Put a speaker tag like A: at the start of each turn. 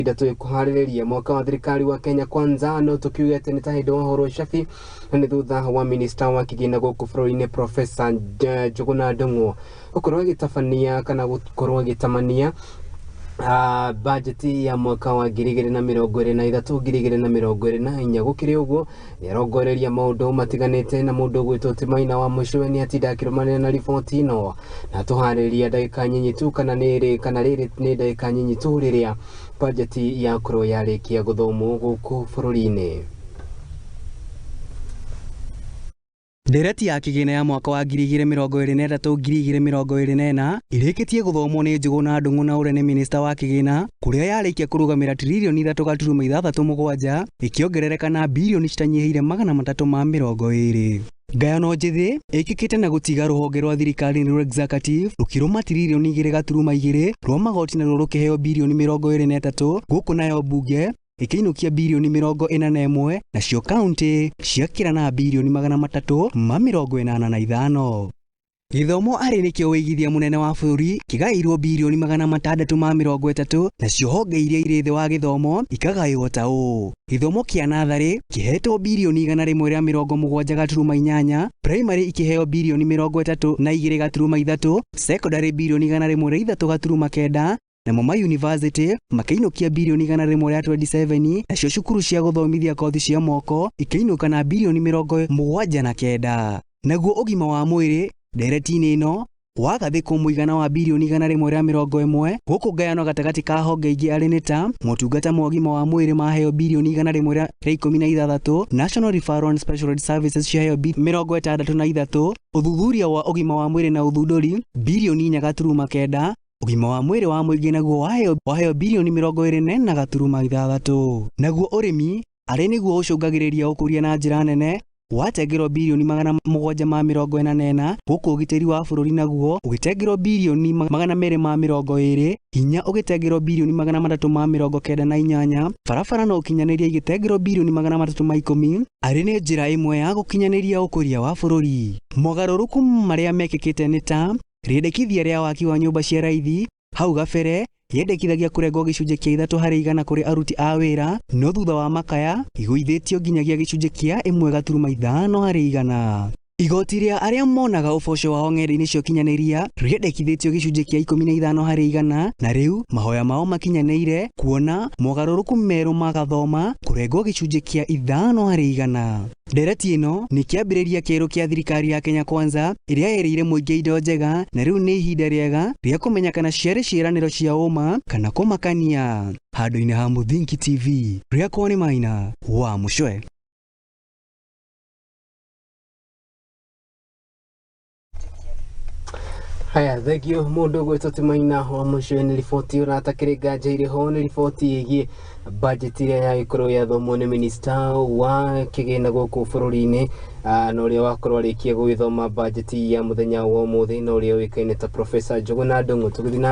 A: Tũgũtinda tũgĩkũharĩrĩria mwaka wa thirikari wa Kenya Kwanza no tũkiuge atĩ nĩ ta hĩndĩ wa ũhoro cabi na nĩ thutha wa minista wa kĩgĩna gũkũ bũrũri-inĩ Professor Njuguna Ndung'u gũkorwo agĩtabania kana gũkorwo agĩtamania bajeti ya mwaka wa 2023 2024. Gũkĩrĩ ũguo nĩ arongoreria maũndũ matiganĩte na mũndũ ũgwĩtwo Timaina wa Mũcwe nĩ atinda akĩrũmanĩra na riboti ĩno na tũharĩria ndagĩka nyinyi tu kana nĩ kana rĩrĩ nĩ ndagĩka nyinyi tu rĩrĩa bajeti yakorwo yarĩkia gũthomwo gũkũ bũrũri-inĩ.
B: Ndereti ya kĩgĩna ya mwaka wa 2023 2024 ĩrĩkĩtie gũthomwo nĩ Njuguna Ndung'u na ũrĩa nĩ minista wa kĩgĩna kũrĩa yarĩkia kũrũgamĩra tiririoni 3.67 ĩkĩongerereka na birioni citanyihĩire 320. Ngayano njĩthĩ ĩkĩkĩte na gũtiga rũhonge rwa thirikari nĩruo executive rũkĩrũma tiririoni 2.2 rwa magoti naruo rũkĩheo birioni 23 gũkũ nayo mbunge ĩkĩinũkia birioni 41 nacio kaunti ciakĩra na birioni 385. Gĩthomo arĩ nĩkĩo wĩigithia mũnene wa bũrũri kĩgaĩirwo birioni 630 nacio honge iria irĩ thĩ wa gĩthomo ikagaywo ta ũũ: gĩthomo kĩa natharĩ kĩhetwo birioni 170.8, primary ikĩheo birioni 32.3, secondary birioni 103.9, namo ma university makĩinũkia birioni 127, nacio cukuru cia gũthomithia kothi cia moko ikĩinũka na birioni 79. Naguo ũgima wa mwĩrĩ ndereti-inĩ ĩno wagathĩkwo mũigana wa birioni 110 gũkũ ngayano gatagatĩ ka honge ingĩ arĩ nĩ ta motungata ma ũgima wa mwĩrĩ maheo birioni 116, National Referral and Specialized Services ciaheo 63, ũthuthuria wa ũgima wa mwĩrĩ na ũthundũri birioni 4.9, ũgima wa mwĩrĩ wa mũingĩ naguo waheo birioni 24.6. Naguo ũrĩmi arĩ nĩguo ũcũngagĩrĩria ũkũria na njĩra nene watengerwo birioni 744, gũkũ ũgitĩri wa bũrũri naguo ũgĩtengerwo birioni 220, hinya ũgĩtengerwo birioni 398, barabara na ũkinyanĩria igĩtengerwo birioni 310, arĩ nĩ njĩra ĩmwe ya gũkinyanĩria ũkũria wa bũrũri. Mogarũrũku marĩa mekĩkĩte nĩ ta rĩendekithia rĩa waki wa nyũmba cia raithi hau gabere yendekithagia kũrengwo gĩcunjĩ kĩa 3 harĩ igana kũrĩ aruti a wĩra, no thutha wa makaya igũithĩtio nginyagia gĩcunjĩ kĩa 1.5 harĩ igana. Igoti rĩa arĩa monaga ũboco wao ng'enda-inĩ cia ũkinyanĩria rĩendekithĩtio gĩcunjĩ kĩa 15 harĩ igana, na rĩu mahoya mao makinyanĩire kuona mogarũrũku merũ magathoma kũrengwo gĩcunjĩ kĩa 5 harĩ igana. Ndereti ĩno nĩ kĩambĩrĩria kĩerũ kĩa thirikari ya Kenya Kwanza ĩrĩa ĩrĩire mũingĩ indo njega, na rĩu nĩ ihinda rĩega rĩa kũmenya kana ciarĩ ciĩranĩro cia ũma kana kũmakania. Handũ-inĩ ha Mũthingi TV, rĩakwa nĩ Maina wa Mũcwe.
A: Haya, thengio mũndũ ũgwĩtwo Timaina wa Mũcwe nĩ riboti ũratakĩrĩ nganja irĩ ho nĩ riboti ĩgiĩ bajeti ĩrĩa yagĩkorwo yathomwo nĩ minista wa kĩgĩna gũkũ bũrũri-inĩ na ũrĩa wakorwo arĩkia gũgĩthoma bajeti ya mũthenya wa ũmũthĩ na ũrĩa ũĩkaine ta Professor Njuguna Ndung'u. Tũgĩthiĩ na